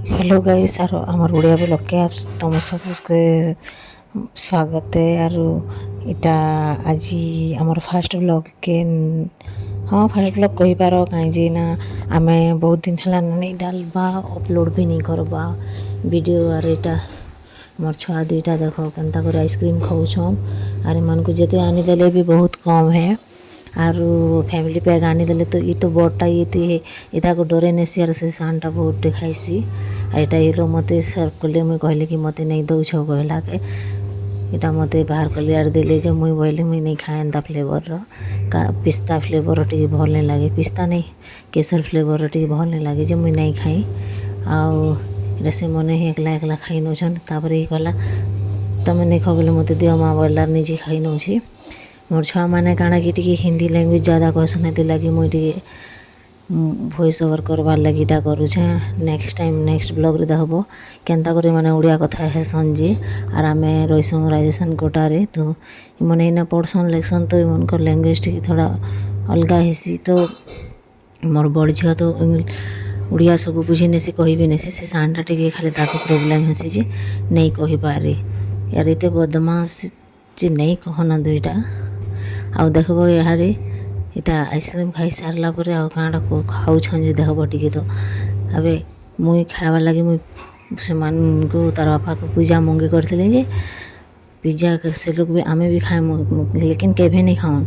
Hello guys, ଆରୁ ଆମର ଓଡ଼ିଆ ବ୍ଲଗ୍କେ ତମ ସବୁକେ ସ୍ୱାଗତ। ଆରୁ ଇଟା ଆଜି ଆମର ଫାଷ୍ଟ ବ୍ଲଗ୍କେ, ହଁ, ଫାଷ୍ଟ ବ୍ଲଗ୍ କହିପାର। କାଇଁଜି ନା ଆମେ ବହୁତ ଦିନ ହେଲା ନାଇଁ ଡାଲବା, ଅପଲୋଡ଼ ବି ନାଇଁ କରବା ଭିଡ଼ିଓ। ଆର୍ ଇଟା ମୋର୍ ଛୁଆ ଦୁଇଟା ଦେଖ କେନ୍ତା କରି ଆଇସ୍କ୍ରିମ୍ ଖାଉଛନ୍। ଆର୍ ଏମାନଙ୍କୁ ଯେତେ ଆଣିଦେଲେ ବି ବହୁତ କମ୍ ହେ। ଆରୁ ଫ୍ୟାମିଲି ପ୍ୟାକ୍ ଆଣିଦେଲେ ତ ଇ ତ ବଡ଼ଟା ଇଏ ଇତାକୁ ଡରେଇ ନେସି, ଆରୁ ସେ ସାନଟା ବହୁତଟେ ଖାଇସି। ଆଉ ଏଇଟା ଇଲୋ ମତେ ସର୍ଭ କଲେ, ମୁଇଁ କହିଲି କି ମତେ ନେଇ ଦଉଛ କହିଲାକେ ଏଇଟା ମତେ ବାହାର କଲି ଆର୍ ଦେଲେ ଯେ ମୁଇଁ ବୋଇଲି ମୁଇଁ ନେଇ ଖାଏ ଏନ୍ତା ଫ୍ଲେଭର୍ର, ପିସ୍ତା ଫ୍ଲେଭର୍ର ଟିକେ ଭଲ୍ ନାଇଁ ଲାଗେ। ପିସ୍ତା ନାଇଁ, କେଶର ଫ୍ଲେଭର୍ର ଟିକେ ଭଲ୍ ନାଇଁ ଲାଗେ ଯେ ମୁଇଁ ନାଇଁ ଖାଇ। ଆଉ ଏଇଟା ସେମାନେ ହିଁ ଏକଲା ଏକଲା ଖାଇ ନଉଛନ୍। ତାପରେ ଇ କହିଲା, ତମେ ନେଇ ଖାଅ ବୋଲେ ମତେ ଦିଅ ମା ବୋଇଲା, ନିଜେ ଖାଇ ନଉଛି। ମୋର୍ ଛୁଆମାନେ କାଣା କି ଟିକେ ହିନ୍ଦୀ ଲାଙ୍ଗୁଏଜ୍ ଜାଦା କହେସନ୍, ହେଥିର୍ଲାଗି ମୁଇଁ ଟିକେ ଭଏସ୍ ଓଭର୍ କରବାର୍ ଲାଗି ଇଟା କରୁଛେଁ। ନେକ୍ସଟ ଟାଇମ୍ ନେକ୍ସଟ ବ୍ଲଗ୍ରେ ଦେଖବ କେନ୍ତା କରି ମାନେ ଓଡ଼ିଆ କଥା ହେସନ୍ ଯେ। ଆର୍ ଆମେ ରହିସୁଁ ରାଜସ୍ଥାନ କୋଟାରେ, ତ ଇମାନେ ଇନେ ପଢ଼ସନ୍ ଲେଖ୍ସନ୍, ତ ଇମାନଙ୍କର ଲାଙ୍ଗୁଏଜ୍ ଟିକେ ଥୋଡ଼ା ଅଲଗା ହେସି। ତ ମୋର୍ ବଡ଼ ଝିଅ ତ ଓଡ଼ିଆ ସବୁ ବୁଝି ନେସି, କହିବି ନେସି। ସେ ସାନଟା ଟିକେ ଖାଲି ତାକୁ ପ୍ରୋବ୍ଲେମ୍ ହେସି ଯେ ନେଇ କହିପାରେ। ଆର୍ ଏତେ ବଦମାସ ଯେ ନେଇ କହନା ଦୁଇଟା। ଆଉ ଦେଖବ ଇହାଦେ ଇଟା ଆଇସ୍କ୍ରିମ୍ ଖାଇ ସାରିଲା ପରେ ଆଉ କାଣା ଖାଉଛନ୍ ଯେ ଦେଖବ ଟିକେ। ତ ଏବେ ମୁଇଁ ଖାଇବାର୍ ଲାଗି ମୁଇଁ ସେମାନଙ୍କୁ ତାର ବାପାକୁ ପିଜା ମଙ୍ଗେଇ କରିଥିଲି ଯେ ପିଜା ସେ ଲୋକ ବି ଆମେ ବି ଖାଇମୁ, ଲେକିନ୍ କେବେ ନାଇଁ ଖାଉନ୍।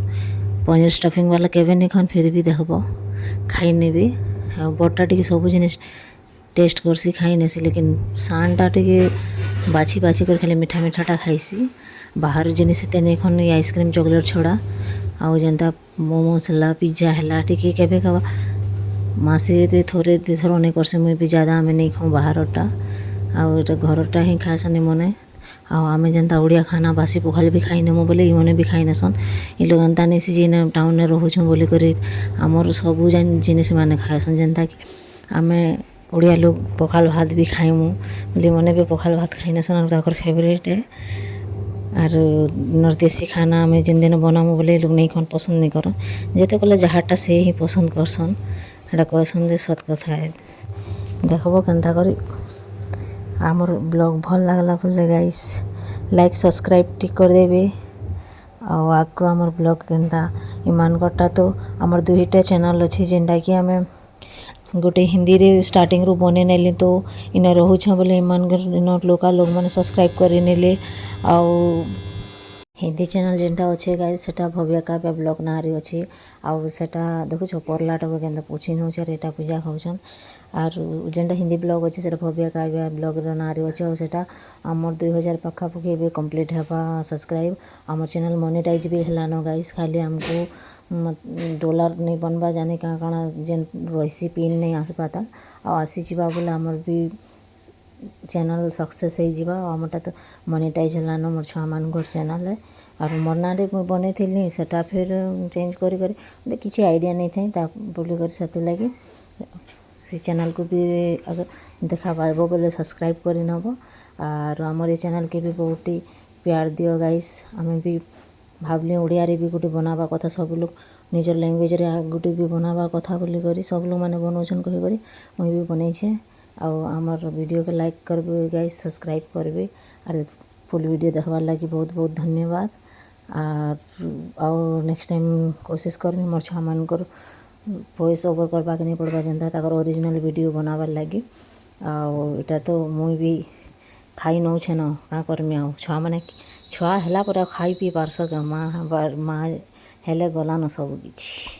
ପନିର ଷ୍ଟଫିଂ ବାଲା କେବେ ନାଇଁ ଖାଉନ୍, ଫିର୍ ବି ଦେଖବ ଖାଇନେବେ। ଆଉ ବଡ଼ଟା ଟିକେ ସବୁ ଜିନିଷ୍ ଟେଷ୍ଟ କରସି, ଖାଇ ନେସି, ଲେକିନ୍ ସାନଟା ଟିକେ ବାଛି ବାଛି କରି ଖାଲି ମିଠା ମିଠାଟା ଖାଇସି। ବାହାର ଜିନିଷ୍ ଏତେ ନେଇ ଖାଉନ୍ ଆଇସ୍କ୍ରିମ୍, ଚକୋଲେଟ୍ ଛଡ଼ା। ଆଉ ଯେନ୍ତା ମୋମୋସ୍ ହେଲା, ପିଜା ହେଲା, ଟିକେ କେବେ କେବେ ମାସେରେ ଥରେ ଦୁଇଥର ନେଇ କରସି ମୁଇଁ ବି। ଜାଦା ଆମେ ନେଇ ଖାଉଁ ବାହାରଟା, ଆଉ ଏଇଟା ଘରଟା ହିଁ ଖାଏସନ୍ ଇମନେ। ଆଉ ଆମେ ଯେନ୍ତା ଓଡ଼ିଆ ଖାନା ବାସି ପଖାଲ ବି ଖାଇନେମୁ ବୋଲେ ଇମନେ ବି ଖାଇନେସନ୍। ଇ ଲୋକ୍ ଏନ୍ତା ନେଇସି ଯେ ଇନେ ଟାଉନ୍ରେ ରହୁଛୁଁ ବୋଲିକରି ଆମର୍ ସବୁ ଯେନ୍ ଜିନିଷ୍ ମାନେ ଖାଏସନ୍। ଯେନ୍ତାକି ଆମେ ଓଡ଼ିଆ ଲୋକ୍ ପଖାଲ ଭାତ ବି ଖାଇମୁ ବୋଲି ଇମନେ ବି ପଖାଲ ଭାତ ଖାଇନେସନ୍, ଆଉ ତାଙ୍କର ଫେଭରେଟ୍। ଆରୁ ଇନର୍ ଦେଶୀ ଖାନା ଆମେ ଯେନ୍ ଦିନ ବନାମୁ ବୋଲେ ଲୋକ୍ ନେଇ ଖାନ୍, ପସନ୍ଦ ନେଇ କରନ୍। ଯେତେ କଲେ ଯାହାଟା ସେ ହିଁ ପସନ୍ଦ କରସନ୍, ହେଟା କହେସନ୍ ଯେ ସତ୍ କଥା ଏ। ଦେଖବ କେନ୍ତା କରି ଆମର୍ ବ୍ଲଗ୍ ଭଲ୍ ଲାଗ୍ଲା ବୋଲେ ଗାଇସ୍, ଲାଇକ୍ ସବସ୍କ୍ରାଇବ୍ ଟିକେ କରିଦେବେ। ଆଉ ଆଗକୁ ଆମର୍ ବ୍ଲଗ୍ କେନ୍ତା ଏମାନଙ୍କରଟା, ତ ଆମର୍ ଦୁଇଟା ଚ୍ୟାନେଲ୍ ଅଛି, ଯେନ୍ଟାକି ଆମେ ଗୋଟେ ହିନ୍ଦୀରେ ଷ୍ଟାର୍ଟିଂରୁ ବନେଇ ନେଲି। ତ ଇନେ ରହୁଛେଁ ବୋଲେ ଏମାନଙ୍କର ଇନ ଲୋକାଲ୍ ଲୋକମାନେ ସବସ୍କ୍ରାଇବ୍ କରିନେଲେ। ଆଉ ହିନ୍ଦୀ ଚ୍ୟାନେଲ୍ ଯେନ୍ଟା ଅଛେ ଗାଇସ୍, ସେଟା ଭବ୍ୟ କାବ୍ୟ ବ୍ଲଗ୍ ନାଁରେ ଅଛି। ଆଉ ସେଟା ଦେଖୁଛ, ପରଲାଟାକୁ କେନ୍ତା ପୋଛି ନଉଛେ। ଆର୍ ଏଇଟା ପୂଜା ଖାଉଛନ୍। ଆରୁ ଯେନ୍ଟା ହିନ୍ଦୀ ବ୍ଲଗ୍ ଅଛି, ସେଟା ଭବ୍ୟ କାବ୍ୟ ବ୍ଲଗ୍ର ନାଁରେ ଅଛି। ଆଉ ସେଟା ଆମର୍ 2000 ପାଖାପାଖି ଏବେ କମ୍ପ୍ଲିଟ୍ ହେବା ସବସ୍କ୍ରାଇବ୍। ଆମର୍ ଚ୍ୟାନେଲ୍ ମନିଟାଇଜ୍ ବି ହେଲାନ ଗାଇସ୍, ଖାଲି ଆମକୁ ଡଲାର ନେଇ ବନବା ଜାନି କାଣା କାଣା ଯେନ୍ ରହିସି, ପିନ୍ ନେଇ ଆସବା ତା। ଆଉ ଆସିଯିବା ବୋଲେ ଆମର୍ ବି ଚ୍ୟାନେଲ୍ ସକ୍ସେସ୍ ହେଇଯିବା। ଆଉ ଆମର୍ଟା ତ ମନିଟାଇଜ୍ ହେଲାନ ମୋର୍ ଛୁଆମାନଙ୍କର୍ ଚ୍ୟାନେଲ୍। ଆରୁ ମୋର୍ ନାଁରେ ମୁଇଁ ବନେଇଥିଲି, ସେଟା ଫିର୍ ଚେଞ୍ଜ କରି କରି ମତେ କିଛି ଆଇଡ଼ିଆ ନେଇଥାଇ ତା ବୋଲିକରି। ସେଥିର୍ଲାଗି ସେ ଚ୍ୟାନେଲ୍କୁ ବି ଅଗର୍ ଦେଖା ପାଇବ ବୋଲେ ସବସ୍କ୍ରାଇବ୍ କରିନବ। ଆରୁ ଆମର୍ ଏ ଚ୍ୟାନେଲ୍କେ ବି ବହୁତ୍ ପ୍ୟାର୍ ଦିଅ ଗାଇସ୍। ଆମେ ବି ଭାବଲି ଓଡ଼ିଆରେ ବି ଗୋଟେ ବନାବା କଥା, ସବୁ ଲୋକ୍ ନିଜର ଲାଙ୍ଗୁଏଜ୍ରେ ଗୋଟେ ବି ବନାବା କଥା ବୋଲିକରି, ସବୁ ଲୋକମାନେ ବନଉଛନ୍ କହିକରି ମୁଇଁ ବି ବନେଇଛେଁ। ଆଉ ଆମର୍ ଭିଡ଼ିଓକେ ଲାଇକ୍ କରିବେ ଗାଇସ୍, ସବସ୍କ୍ରାଇବ୍ କରିବେ। ଆର୍ ଫୁଲ୍ ଭିଡ଼ିଓ ଦେଖ୍ବାର୍ ଲାଗି ବହୁତ ବହୁତ ଧନ୍ୟବାଦ। ଆର୍ ଆଉ ନେକ୍ସଟ ଟାଇମ୍ କୋସିସ୍ କରିମି ମୋର୍ ଛୁଆମାନଙ୍କର ଭଏସ୍ ଓଭର୍ କରବାକେ ନାଇଁ ପଡ଼ବା, ଯେନ୍ତା ତାଙ୍କର ଅରିଜିନାଲ୍ ଭିଡ଼ିଓ ବନାବାର୍ ଲାଗି। ଆଉ ଇଟା ତ ମୁଇଁ ବି ଖାଇ ନଉଛେନ, କାଁ କର୍ମି ଆଉ? ଛୁଆମାନେ, ଛୁଆ ହେଲା ପରେ ଆଉ ଖାଇ ପିଇ ପାର୍ସ? ମା ମା ହେଲେ ଗଲାନ ସବୁ କିଛି।